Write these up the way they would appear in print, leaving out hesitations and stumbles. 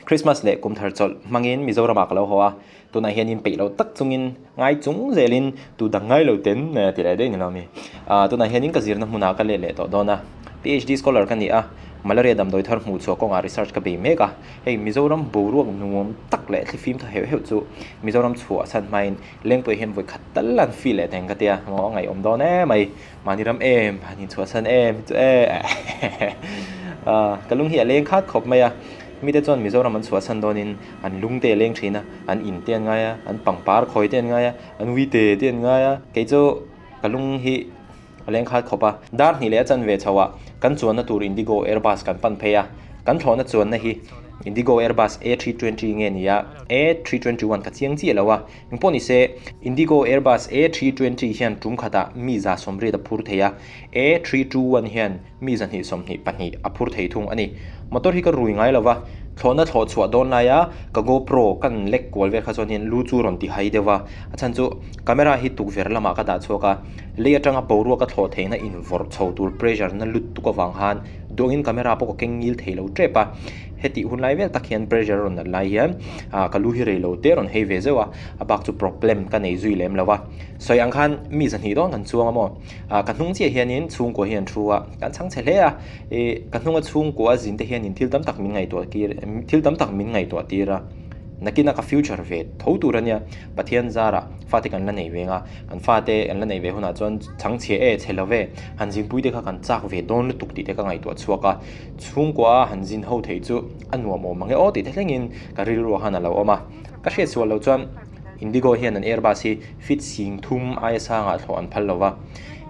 Christmas leh kum thar chawlh hmangin Mizoramah ka lo haw a, tunah hianin peih loh tak chungin ngai chung zelin tu dang ngai lo ten ti leh daih ni lo mi. Tunah hianin ka zirna hmunah ka let leh tawh dawn a, PhD scholar ka ni a, malaria damdawi thar hmuh chhuah kawngah research ka bei mek a, hei Mizoram boruak nuam tak leh thlifim tha heuh heuh chu Mizoram chhuah san hmain Lengpui hian vawi khat tal an feel leh teng ka tia, maw a ngaihawm dawn em mai, mahni ram em, han inchhuahsan em hi chu e ka lung hi a leng khat khawp mai a, mite chuan Mizoram an chhuahsan dawnin an lung te a leng thin a, an in te an ngai a, an pangpar khawi te an ngai a, an uite te an ngai a, kei chu ka lung hi a leng khat khawp a, dar hnih leh a chanve chho ah kan chuanna tur Indigo Airbus kan pan phei a, kan thlawhna chuanna hi Indigo Airbus A320 nge ni a, A321 ka chiang chiah lo a, engpawh ni se Indigo Airbus A320 hian tum khatah mi 180 a phur thei a, A321 hian mi 222 a phur thei thung a ni. Motor hi ka rui ngai lo va, thlawhna thlawh chhuah dawn laia ka GoPro kan lek kual vel kha chuan hian lu chu rawn ti hai deuh a, a chhan chu camera hi tukverh lamah ka dah chhuak a, lei atanga boruak a thlawh theihna invawrh chho tur pressure na lut tuk avang khan duangin camera pawh ka keng ngil thei lo tep a, hetih hun lai vel tak hian pressure a rawn nat lai hian ah ka lu hi rei lo te a rawn hei ve zeuh a, a bak chu problem ka nei zui lem lo va, sawi ang khan mi 200 dawn kan chuang a maw. Ah ka hnung chiah hianin chhungkua hi an thu a, kan chhang chhe hle a, ih ka hnunga chhungkua zin te hianin thil tam tak min ngaihtuah tir thil tam tak min ngaihtuah tir a, nakina ka future ve tho tur ania, Pathian zarah fate kan la nei ve anga, kan fate kan la nei ve hunah chuan chhang chhe e chhe lo ve, han zinpui te kha kan chak ve dawn lutuk tih te ka ngaihtuah chhuak a, chhungkua han zin ho theih chu a nuam awm ang e aw tih te thlengin ka rilru khan a lo awm a, ka hriat sual loh chuan. Indigo hian an Airbus hi feet 3000 aia sangah thlawh an phal lo va,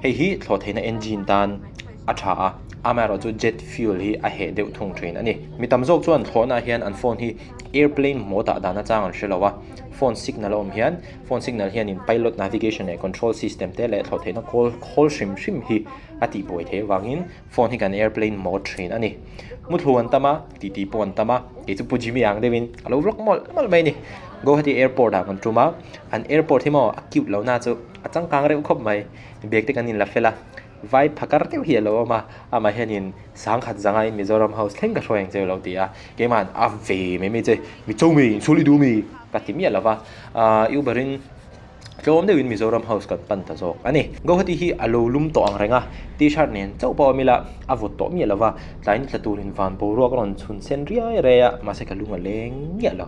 hei hi thlawh theihna engine tan a tha a, amaherawhchu jet fuel hi a heh deuh thung thin a ni. Mi tam zawk chuan thlawhnaah hian an phone hi airplane mode ah dan achang an hre lo va, phone signal a awm hian phone signal hianin pilot navigation leh control system te leh thlawh theihna khawl khawl hrim hrim hi a tihbuai theih avangin phone hi kan airplane mode thin a ni. Muthlu an tam a, titi pawh an tam a, kei chu Pu Jimmy ang deuhin a lo vlog mawlh mawlh mai a ni. Guwahati airport ah kan tum a, an airport hi maw a cute lo na chu a changkang reuh khawp mai, bag te kan inla fel a, vai phakar deuh hi a lo awm a, amah hianin sangkhat zanga in Mizoram house thleng ka hruai ang che lo ti a, keimahan a ve mai mai che, mi cho mi, inchhul i duh mi ka ti miah lo va, ahh Uber in. Tlawm deuhin Mizoram House kan pan ta zawk a ni. Guwahati hi a lo lum tawh ang reng a, T-shirt nen chauh pawh awm ila a vawt tawh miah lova, tlai ni tla turin van boruak a rawn chhun sen riai riai a, mahse ka lung a leng miah lo.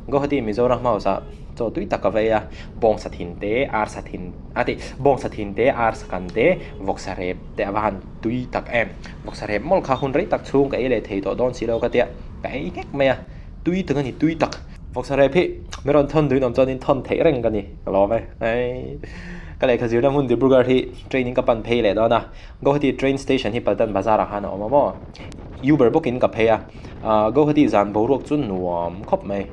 Guwahati Mizoram House ah chaw tui tak ka va ei a, bawngsa thin te, arsa thin a ti, bawngsa thin te, arsa kan te, vawksa rep te a va han tui tak em. Vawksa rep mawlh kha hun rei tak chhung ka ei leh thei tawh dawn si lo ka tia, ka ei nghek mai a, tui tak a ni, tui tak. Vawksa rep hi mi rawn thawn duhin awm chuanin thawn theih reng ka ni ka lawm e. Hei ka lehkha zirna hmun Dibrugarh hi train in ka pan phei leh dawn a, Guwahati train station hi Paltan Bazar ah khan a awm a maw? Uber bawkin ka phei a, ah Guwahati zan boruak chu nuam khawp mai.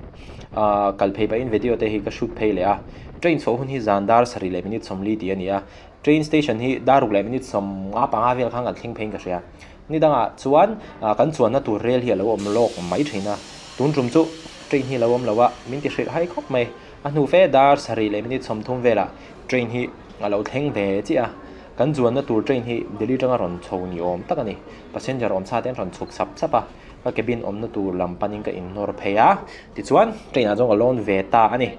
Ah kal phei pahin video te hi ka shoot phei leh a, train chhuah hun hi zan dar sarih leh minute 40 tih a ni a, train station hi dar ruk leh minute 55 vel khan kan thleng pheiin ka hria. Ni dangah chuan kan chuanna tur rel hi a lo awm lawk mai thin a, tun tum chu train hi a lo awm lo a, min ti hrilh hai khawp mai. A hnu fe dar sarih leh minute 30 velah train hi a lo thleng ve chiah a, kan chuanna tur train hi Delhi atanga rawn chho ni awm tak a ni. Passenger awm sa te an rawn chhuk sap sap a, ka cabin awmna tur lam panin ka innawr phei a, tichuan train ah chuan ka lawn ve ta a ni.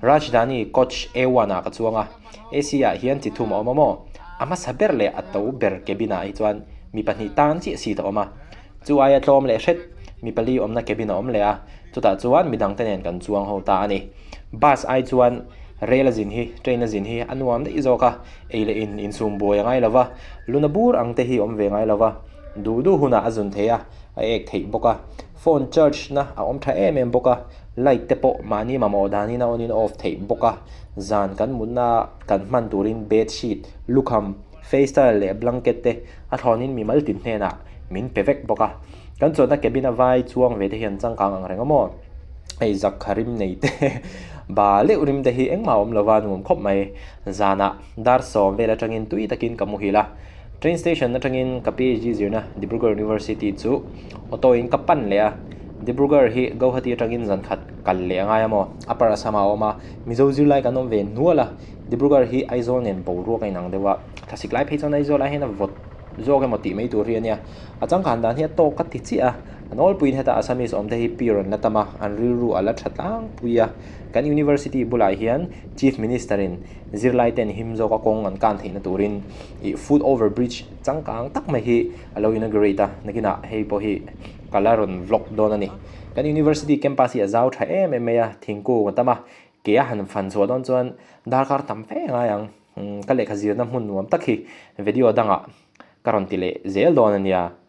Rajdhani coach A1 ah ka chuang a, AC ah hian chi thum a awm a maw? A hmasa ber leh a to ber cabin ah hi chuan mi pahnih tan chiah seat a awm a, chu aia tlawm leh hret mi pali awmna cabin a awm leh a, chutah chuan midang te nen kan chuang ho ta a ni. Bus ai chuan rail a zin hi, train a zin hi a nuam daih zawk a, ei leh in insum buai a ngai lo va, luna bur ang te hi awm ve ngai lo va, duh duh hunah a zun thei a, a ek theih bawk a, phone charge na a awm tha em em bawk a, light te pawh mahni mamawh danin a on in a off theih bawk a, zan kan mutna kan hman turin bed sheet, lukham, face towel leh blanket te a thlawnin mimal tin hnenah min pe vek bawk a, kan chuanna cabin a vai chuang ve te hian changkang ang reng a maw, hei zakkha rim nei te ba leuh rim te hi engmah a awm lova nuam khawp mai, zanah dar 10 vel atangin tui takin ka muhil a. Train station atangin ka PhD zirna Dibrugarh University chu auto in ka pan leh a, Dibrugarh hi Guwahati atangin zan khat kal leh a ngai a maw? Upper Assam ah a awm a, Mizo zirlai kan awm ve hnual a, Dibrugarh hi Aizawl nen boruak a inang deuh a, thlasik lai phei chuan Aizawl ah hian a vawt zawk emaw tih mai tur hi a nia, a changkan dan hi a tawk ka ti chiah a, A nawlpuiin heta Assamese awmte hi pure an la tam a, an rilru a la tha tlangpui a. Kan University bulah hian Chief Minister-in zirlaiten him zawka kawng an kan theihna turin ih foot over bridge changkang tak mai hi a lo inaugurate a, nakinah hei pawh hi ka la rawn vlog dawn a ni. Kan University campus hi a zau tha em em mai a, thingkung a tam a, ke a han fan chhuah dawn chuan darkar tam fe a ngai ang. Ka lehkha zirna hmun nuam tak hi video dangah ka rawn ti leh zel dawn a nia.